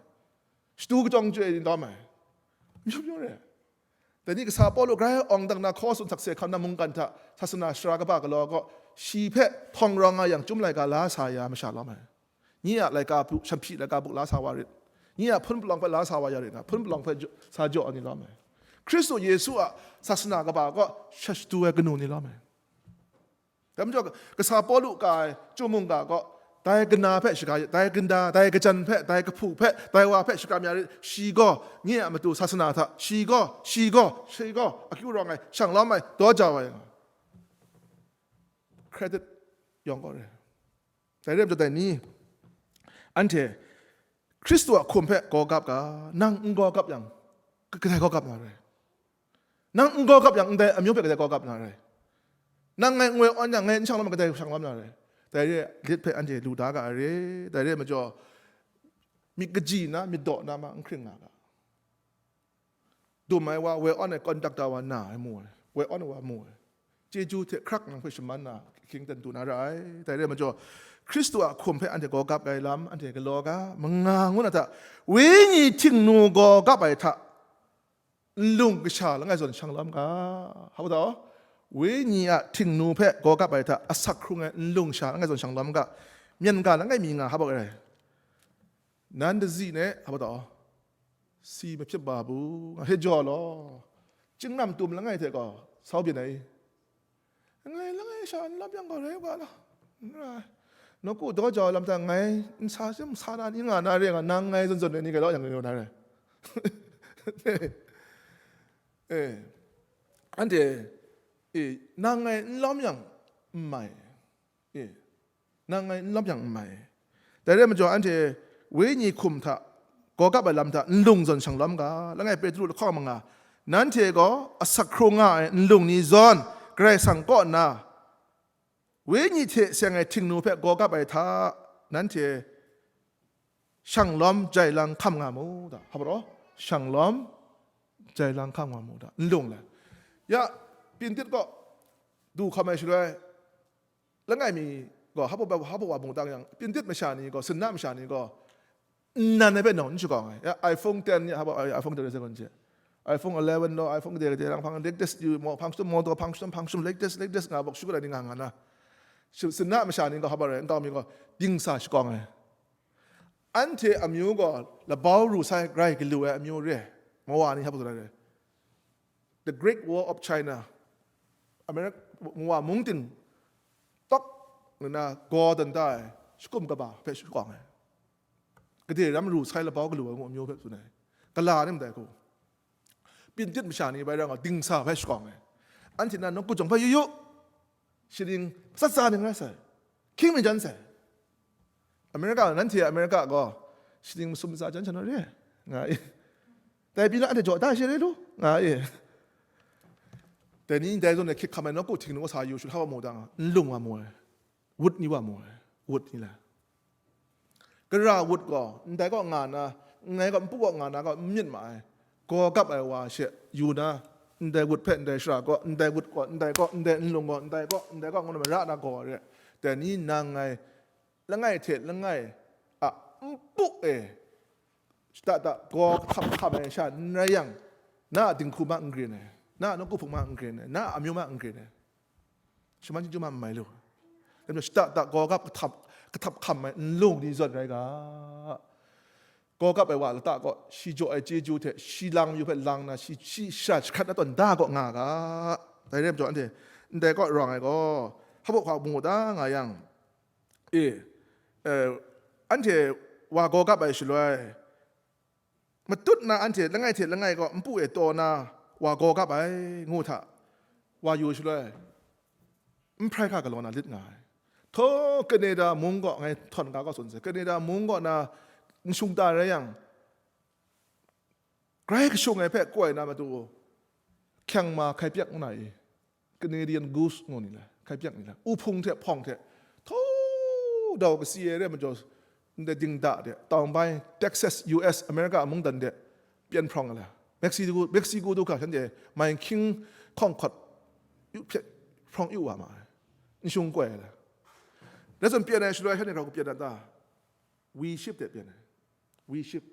Shatu kachyawng chye ai ni lawm ai. Myit myit re. Dai ni kasa Pawlu grai awng dang na hkaw tsun sakse hkam na mungkan hta sasana sara kaba galaw gaw, shi hpe htawng rawng nga yang, Chyum laika la sa ya masha lawm ai. Nye a laika bu, shanhpyi laika bu la sa wa rit. Nye a hpun palawng hpe la sa wa ya rit nga, hpun palawng hpe jaw, sa jaw ai ni lawm ai. Hkristu Yesu a sasana kaba gaw sha shatu ai kanu ni lawm ai. Dai majaw, kasa Pawlu ka ai Chyum mungga gaw, dai kana hpe shaga, dai ganda, dai kajan hpe, dai kahpu hpe, dai wa hpe shakram ya rit, shi gaw nye a matu sasana hta, shi gaw, shi gaw, shi gaw, akyu rawng ai, shang lawm ai, daw jau ai, credit yawng gaw re. Dai re ai majaw dai ni, anhte Hkristu a hkum hpe gaw gap ga, nang n gaw gap yang, kadai gaw gap na re? Nang n gaw gap yang, ndai amyu hpe kadai gaw gap na re? Nang ngai ngoi awn yang, ngai n shang lawm yang, kadai shang lawm na re? Dai re ai lit hpe anhte lu da ga ai re. Dai re ai majaw, myit kaji na, myit daw na ma n hkring nga ga. Dum ai wa, woi awn ai conductor wa na ai mu ai, woi awn ai wa mu ai. Chyeju hte hkrak nang hpe shaman na, hkying ten du na ra ai. Dai re ai majaw, Hkristu a hkum hpe anhte gaw gap ai lam, anhte galaw ga, manga ngu na hta, wenyi htingnu gaw gap ai hta, nlung kasha langai zawn shang lawm ga. Hpa da, Wenyi a htingnu hpe gaw kap ai hta asak hkrung ai nlung sha langai zawn shanglawm ga, myen ga langai mi nga hpa rai. Nan dazi ne hpa taw, si mahpyit ba bu nga hte jaw law, chyingnam tum langai hte gaw sau byin ai. Ngai langai sha n lap yang gaw rai u ga law, n ra ai. Nawku daw jau ai lam hta ngai n sa, n sa na ni nga na re nga, nang ngai zawn zawn ai ni galaw yang rai na re. Eh, anhte, eh, nang ngai n lawm yang n mai. Eh, nang ngai n lawm yang n mai. Dai rai majaw, anhte wenyi hkum hta, gaw kap ai lam hta nlung zawn shanglawm ga, langai Petru lahkawng manga, nanhte gaw asak hkrung nga ai nlung ni zawn Karai Kasang kaw nna, wenyi hte seng ai htingnu hpe gaw kap ai hta, nanhte shanglawm jai lang hkam nga mu da. Hpa rai? Shanglawm jai lang hkam nga mu da. Nlung le. Ya, Pintit kaw du hkam ai shaloi, langai mi gaw, hpa, hpa wa mung tang yang, Pintit masha ni gaw, sinna masha ni gaw, nnan ai hpe nawng n shakawng ai. Ya, iPhone ten ni, hpa, iPhone ten rai sai gaw n chye. iPhone eleven law, iPhone kade kade rang hpang, latest yu, mo, hpang shum, mo taw, hpang shum, hpang shum, latest, latest nga bawk shu kata ni nga nga na. Shi-, sinna masha ni gaw hpa rai, nkau mi gaw dingsa shakawng ai. Anhte amyu gaw labau ru sai grai galu ai amyu re ai, mawa ni hpa zawn ai re. The Great Wall of China, America, mawa mung ting tawk nna gaw dan da ai, shakum kaba hpe shakawng ai. Gade ram ru sai labau galu ai ngu amyu hpe tsun ai. Gala ni ndai hku. Pintit masha ni bai rang gaw, dingsa hpe shakawng ai. Anhte na nawku jawng hpe yu yu, shaning tsatsa ning rai sai, hkying mi jan sai. America, nanhte America gaw, shaning masum matsa jan sha naw re, nga i. Dai pyi na anhte jaw da shi re lu, nga i. Dai ni ndai zawn e hkyik hkam ai nawku htingnu sa yu shalawt wa mu dang, n lung wa mu ai, wut ni wa mu ai, wut ni la. Gara wut gaw, ndai kaw nga na, ndai kaw npu kaw nga na kaw n myit ma ai. Gaw kap ai wa she yu na, ndai wut hpe ndai shara kaw, ndai wut kaw, ndai kaw, ndai nlung kaw, ndai kaw, ndai kaw, ngu na mara na gaw ai re. Dai ni nang ngai, langai hte langai a npu e, shada da gaw hkam hkam ai sha n rai yang, na a dinghku ma n grin ai, na a nawku hpung ma n grin ai, na a amyu ma n grin ai. Shaman chyeju ma n mai lu. Dai majaw shada da gaw kap kahtap, kahtap hkam ai nlung ni zawn rai ga. Gaw kap ai wa lata gaw, shi jaw ai chyeju hte, shi lang mayu hpe lang na, shi, shi shara jahkrat na tawn da gaw nga ga. Dai rai majaw anhte, ndai kaw rawng ai gaw, hpa hpa mu da nga yang, e, eh, anhte wa gaw kap ai shaloi, matut na anhte langai hte langai gaw npu e taw na wa gaw kap ai, ngu hta wa yu shaloi, n hprai hka galaw na lit nga ai. Htaw Canada mung gaw ngai htawn ga gaw tsun sai, Canada mung gaw na n shung ta rai yang, grai kashung ai hpe koi na matu, hkyang ma hkai pyak ngu na i, Canadian Goose ngu ni le, hkai pyak ni le, uhpung hte hpawng hte, htaw dau kasi ai re majaw, ndai dingda de, tau bai Texas, U S, America mungdan de, pyen hprawng ai le, Mexico, Mexico du hkra shanhte mai hkying hkawng hkawt yu hpyet hprawng yu wa ma ai, n shung koi ai le. Rai zawn pyen ai shaloi shanhte grau pyen ai ta? Wi ship de pyen ai. Wi ship.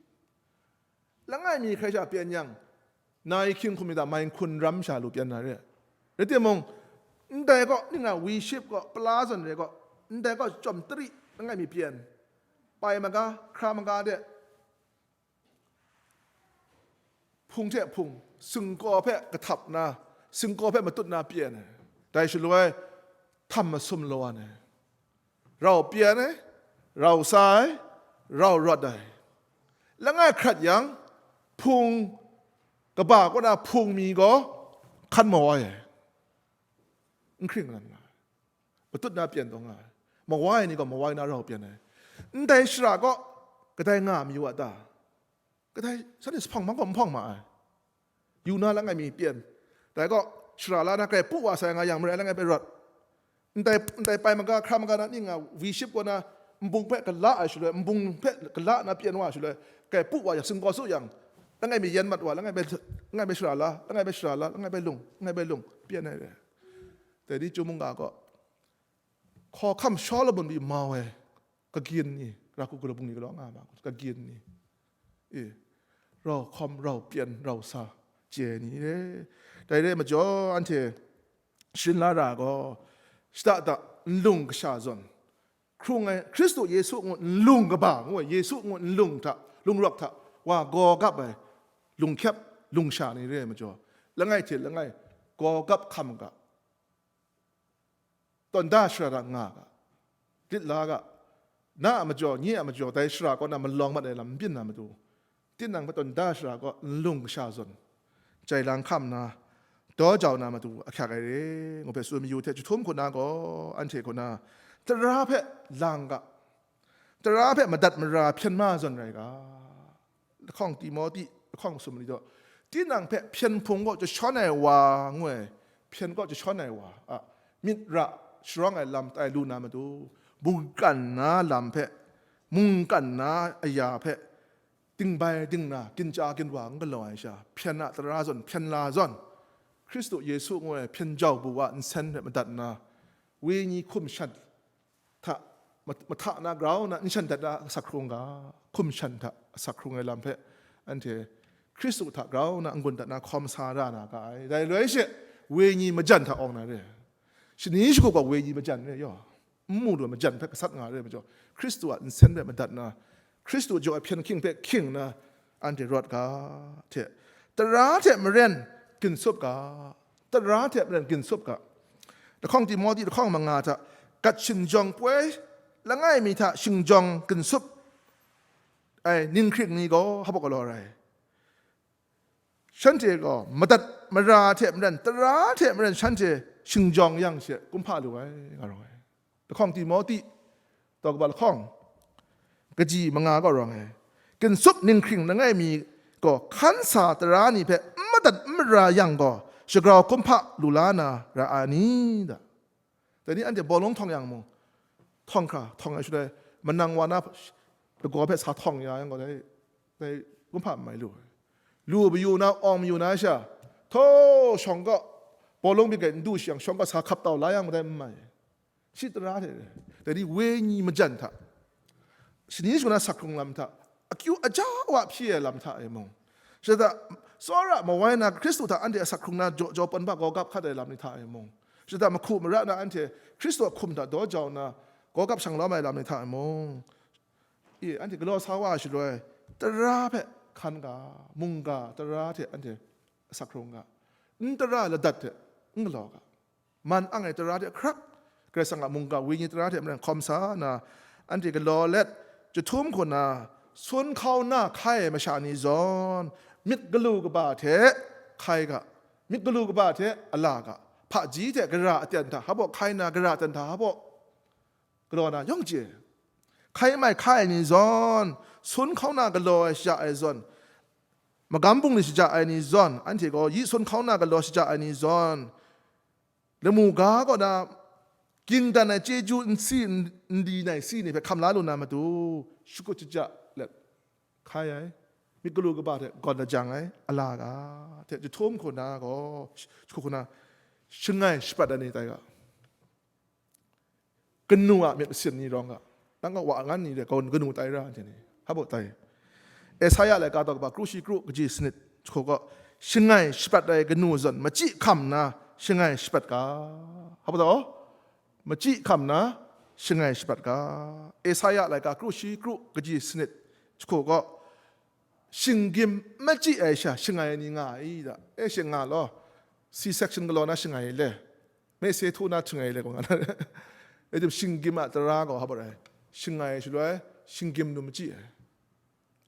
Langai mi hkrai sha pyen yang, nai hkying hkum mi ta mai hkun ram sha lu pyen na re. Rai timung, ndai kaw, ning a wi ship kaw, pala zawn re kaw, ndai kaw chyawm tari langai mi pyen. Pai maga, hkra maga de, hpung hte hpung, singkaw hpe kahtap na, singkaw hpe matut na pyen ai. Dai shaloi, htam masum law ai. Rau pyen ai, rau sa ai, rau rawt ai. Langai hkrat yang, hpung kaba kaw na hpung mi gaw hkan mawai ai. N hkring nga ai. Matut na pyen taw nga ai. Mawai ni gaw mawai na rau pyen ai. Ndai shara kaw, kadai nga mayu a ta? Kadai shanhte lahpang ma gaw nhpawng ma ai. Yu na langai mi pyen. Dai kaw, shara la na grai pu wa sai nga yang, marai langai hpe rawt. Ndai, ndai pai maga, hkra maga na ning nga, wi ship kaw na, nbung hpe gala ai shaloi, nbung hpe gala na pyen wa ai shaloi, grai pu wa yang, singkaw su yang, langai mi yen mat wa, langai hpe, langai hpe shara la, langai hpe shara la, langai hpe lung, langai hpe lung, pyen ai re. Dai ni Chyum mungga kaw, hkawhkam Solomon pyi mau ai, kagyin ni, ra hku galabung ni galaw nga ma, kagyin ni, e, rau hkawm, rau pyen, rau sa, chye ai ni re. Dai re majaw, anhte sharin la ra gaw, shada da nlung kasha zawn, hkrung ai Hkristu Yesu ngu nlung kaba ngu ai, Yesu ngu nlung hta, lungrawk hta wa gaw gap ai, lunghkyep lungsha ni re ai majaw, langai hte langai gaw gap hkam ga, tawn da shara da nga ga, lit la ga, na a majaw, nye a majaw, dai shara kaw na malawng mat ai lam n byin na matu, tinang hpe tawn da shara kaw nlung kasha zawn, jai lang hkam na, daw jau na matu ahkyak ai re, ngu hpe tsun mayu hte, jahtum hku na gaw, anhte hku na, tara hpe lang ga, tara hpe madat mara hpyen ma zawn rai ga, lahkawng Timote lahkawng masum ni daw, tinang hpe hpyen hpung kaw jashawn ai wa ngu ai, hpyen kaw jashawn ai wa a myit ra sharawng ai lam tai lu na matu, mungkan na lam hpe, mungkan na aya hpe, dingbai dingna, ginchya ginwa n galaw ai sha, hpyen a tara zawn, hpyen la zawn, Hkristu Yesu ngu ai hpyen jau bu wa nsen hpe madat nna, wenyi hkum shan hta, ma-, mahta na grau na n shan dat na asak hkrung ga, hkum shan hta asak hkrung ai lam hpe, anhte Hkristu hta grau na n-gun dat na hkawm sa ra na ga ai. Dai loi she, wenyi majan hta awng na re. Shani shagu gaw wenyi majan re yaw. N mu lu ai majan hpe gasat nga re ai majaw, Hkristu a nsen hpe madat na, Hkristu jaw ai hpyen hking hpe hkying na, anhte rawt ga, hte, tara hte maren ginsup ga, tara hte maren ginsup ga. Lahkawng Timote lahkawng manga hta, gat shingjawng poi langai mi hta shingjawng ginsup ai ninghkring ni gaw hpa galaw rai. Shanhte gaw madat mara hte maren, tara hte maren shanhte shingjawng yang she kumhpa lu ai, nga rawng ai. Lahkawng Timote, taw kaba lahkawng, kaji manga gaw rawng ai. Ginsup ninghkring langai mi gaw hkan sa tara ni hpe n madat n mara yang gaw, shagrau kumhpa lu la na ra ai ni da? Dai ni anhte bawlung htawng yang mung, htawng hkra, htawng ai shaloi, manang wa na lagaw hpe sa htawng ya yang gaw, dai, dai kumhpa n mai lu ai. Lu mayu na, awng mayu na sha, htaw shawng kaw, bawlung byin gai n du shi yang, shawng kaw sa hkap tau la yang, dai n mai. Shi tara hte, dai ni wenyi majan hta, shani shagu na asak hkrung lam hta, akyu aja wa hpyi ai lam hta e mung, shada tsawra mawai na Hkristu hta anhte asak hkrung na jaw, jaw pawn ba gaw gap hkat ai lam ni hta e mung, shada mahku mara na anhte Hkristu a hkum hta daw jau nna gaw gap shang lawm ai lam ni hta e mung, i, anhte galaw sa wa ai shaloi, tara hpe hkan ga, mungga tara hte anhte asak hkrung ga, n tara ladat hte n galaw ga. Man ang ai tara hte hkrak, Karai Kasang a mungga wenyi tara hte maren hkawm sa na, anhte galaw let, jahtum hku na, sun hkau na hkai ai masha ni zawn, myit galu kaba hte hkai ga, myit galu kaba hte ala ga, hpaji hte gara aten hta hpaw hkai na, gara aten hta hpaw galaw na yawng chye. Hkai mai hkai ai ni zawn, sun hkau na galaw ai shaja ai zawn, magam bungli shaja ai ni zawn, anhte gaw yi sun hkau na galaw shaja ai ni zawn, lamu ga kaw na ging dan ai chyeju nsi n-, n di nai si ni hpe hkam la lu na matu, shakut shaja let hkai ai, myit galu kaba hte gawn lajang ai, ala ga hte jahtum hku na gaw, sh-, shakut hku na shangai shapat ai ni tai ga. Kanu a myit masin ni rawng ga, nang a wa ngan ni de gaw kanu tai ra, anhte ni hpa baw tai. Esaia laika daw kaba kru shi kru kaji sanit jahku gaw, shangai shapat ai kanu zawn machyi hkam nna shangai shapat ga, hpa baw taw, machyi hkam nna shangai shapat ga. Esaia laika kru shi kru kaji sanit jahku gaw, shinggyim machyi ai sha shangai ai ni nga ai da. E, shing nga law, C section galaw na shangai ai le, mese htu na htung ai le, gaw nga na. E tim shinggyim a tara gaw hpa baw rai, shangai ai shaloi, shinggyim num machyi ai.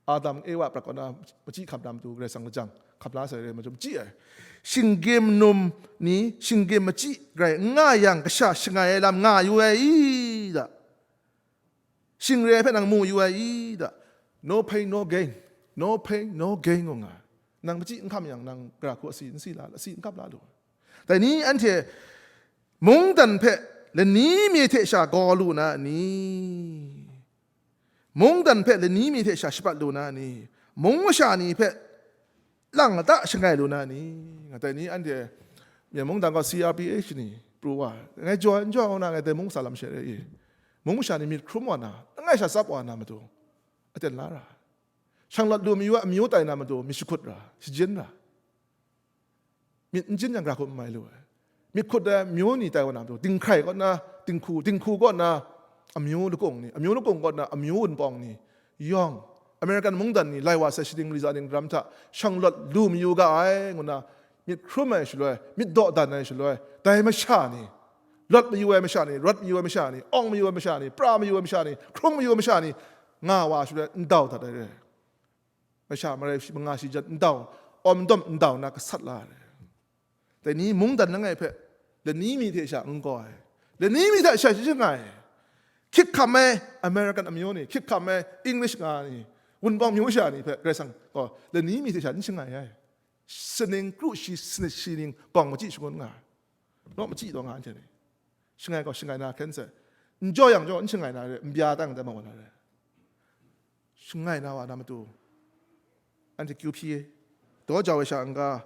Adam Ewa prat kaw na machyi hkam na matu Karai Kasang lajang hkap la sai re, machyi ai. Shinggyim num ni shinggyim machyi rai n nga yang, kasha shangai ai lam nga yu ai i da. Shing re ai hpe nang mu yu ai i da? No pain, no gain. No pain, no gain, ngu nga ai. Nang machyi n hkam yang, nang gara hku asi n si la, asi n hkap la lu. Dai ni anhte mungdan hpe lani mi hte sha gaw lu na ni? Mungdan hpe lani mi hte sha shapat lu na ni? Mung masha ni hpe lang lata shangai lu na ni? Nga dai ni anhte Myen mungdan gaw C R P H ni pru wa, ngai jaw n jaw na, ngai dai mung sa lam she re i. Mung masha ni myit hkrum wa na, langai sha tsap wa na matu, aten la ra. Shanglawt lu mayu a amyu tai na matu, myit shakut ra, shajin ra. Myit n jin yang, gara hku n mai lu ai. Myit hkut ai amyu ni tai wa na matu, dinghkrai kaw na dinghku, dinghku kaw na amyu lakung ni, amyu lakung kaw na amyu wunpawng ni, yawng, American mungdan ni lai wa sai, shaning riza ning ram hta shanglawt lu mayu ga ai, ngu na myit hkrum ai shaloi, myit dawdan ai shaloi, dai masha ni, lawt mayu ai masha ni, rawt mayu ai masha ni, awng mayu ai masha ni, pra mayu ai masha ni, hkrung mayu ai masha ni, nga wa shaloi, ndau dat ai re. Masha marai shi manga shi jan ndau, awm dawm ndau na gasat la ai re. Dai ni mungdan langai hpe lani mi hte sha n gaw ai, lani mi hta sha shi shangai ai. Hkyik hkam ai American amyu ni, hkyik hkam ai English nga ni, wunpawng myu sha ni hpe Karai Kasang gaw lani mi hte sha n shangai ai. Shaning kru shi sanit shi ning gawng machyi shangun nga ai. Naw machyi taw nga anhte ni. Shangai gaw shangai na hkyen sai. N jaw yang jaw n shangai na re, n bya tang dai ma wa na re. Shangai na wa na matu, anhte kyu hpyi, daw jau ai sha n-ga,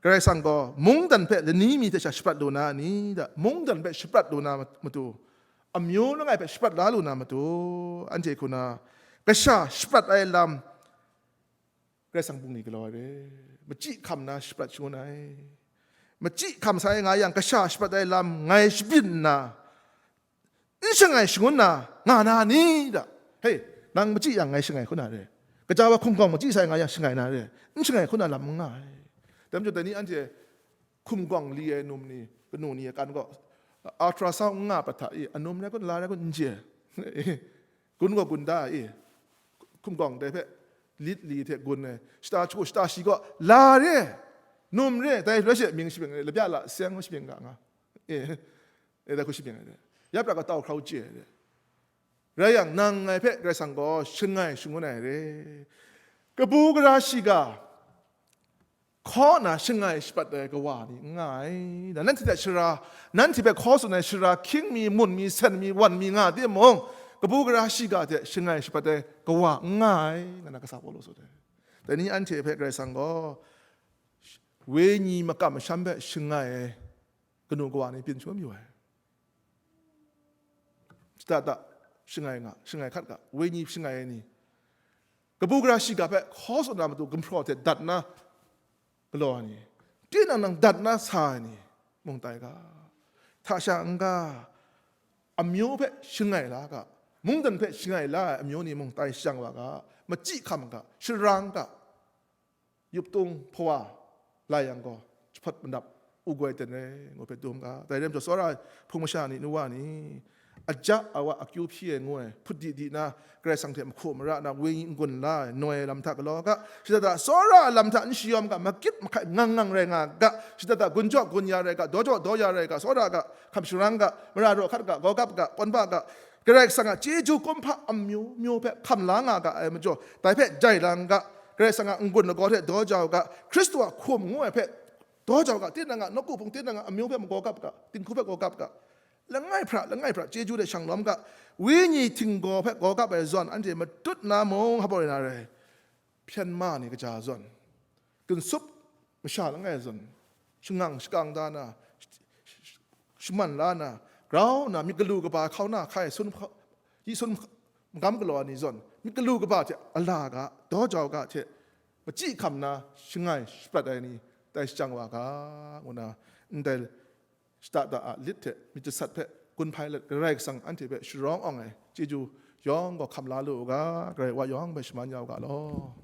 Karai Kasang gaw mungdan hpe lani mi hte sha shaprat lu na ni da, mungdan hpe shaprat lu na matu, amyu langai hpe shaprat la lu na matu, anhte hku na, kasha shaprat ai lam, Karai Kasang bungli galaw ai re, machyi hkam na shaprat shangun ai. Machyi hkam sai nga yang, kasha shaprat ai lam ngai shabyin nna, n shangai shangun na nga na ni da? Hei, nang machyi yang ngai shangai hku na re. Kaja wa hkum gawng machyi sai nga yang shangai na re. N shangai hku na lam n nga ai. Dai majaw dai ni anhte hkum gawng li ai num ni, kanu ni kan gaw, ultrasound n nga prat hta i, anum rai kun, la rai kun, n chye. Gun gaw gun da i, hkum gawng dai hpe lit li hte gun ai, shata hku shata shi gaw la re, num re, dai rai she mying shabing ai, labya la seng shabing ga nga. E, e, dai hku shabing ai re. Ya pra ga tau hkrau chye ai re. Rai yang, nang ngai hpe Karai Kasang gaw shangai shangun ai re. Kabu gara shiga hkaw na shangai shapat ai kawa ni n nga ai. Da, nanhte hte shara, nanhte hpe hkaw tsun ai shara hkying mi, mun mi, sen mi, wan mi nga timung, kabu gara shiga hte shangai shapat ai kawa n nga ai, nga na kasa Pawlu tsun ai. Dai ni anhte hpe Karai Kasang gaw wenyi makam masham hpe shangai ai kanu kawa ni byin shangun mayu ai. Shada da shangai nga, shangai hkat ga, wenyi shangai ai ni, kabu gara shiga hpe hkaw tsun na matu gumhpraw hte dat na galaw ai ni, tinang nang dat na sa ai ni mung tai ga. Hta sha n-ga, amyu hpe shangai la ga, mungdan hpe shangai la ai amyu ni mung tai shang wa ga, machyi hkam ga, sharang ga, yuptung hpawa lai yang gaw, jahpawt manap u goi ten rai ngu hpe dum ga. Dai rai majaw, tsawra ai hpung masha ni, nu wa ni, aja awa akyu hpyi ai ngu ai, hput di di na, Karai Kasang hte mahku mara na, wenyi n-gun la ai, noi ai lam hta galaw ga, shada da tsawra ai lam hta n shayawm ga, makit mahkai ngang ngang rai nga ga, shada da gun jaw gun ya rai ga, daw jaw daw ya rai ga, tsawra ga, hkam sharang ga, mara raw hkat ga, gawgap ga, kawn ba ga, Karai Kasang a chyeju kumhpa amyu myu hpe hkam la nga ga ai majaw, dai hpe jai lang ga, Karai Kasang a n-gun lagaw hte daw jau ga, Hkristu a hkum ngu ai hpe daw jau ga, tinang a nawku hpung, tinang a amyu hpe magawgap ga, dinghku hpe gawgap ga, langai hpra, langai hpra chyeju hte shang lawm ga, wenyi htinggaw hpe gawgap ai zawn anhte matut na mung hpa rai na rai. Hpyen ma ni kaja zawn, ginsup masha langai zawn, shangang shakang da na, shaman la na, grau na, myit galu kaba hkau na hkai sun, yi sun magam galaw ai ni zawn, myit galu kaba hte a la ga, daw jau ga hte, machyi hkam na shangai shaprat ai ni tai shajang wa ga, ngu na, ndai shada da a lit hte myit jasat hpe gun hpai let, Karai Kasang anhte hpe sharawng awng ai chyeju yawng gaw hkam la lu u ga, Karai Wa yawng hpe shaman ya u ga law.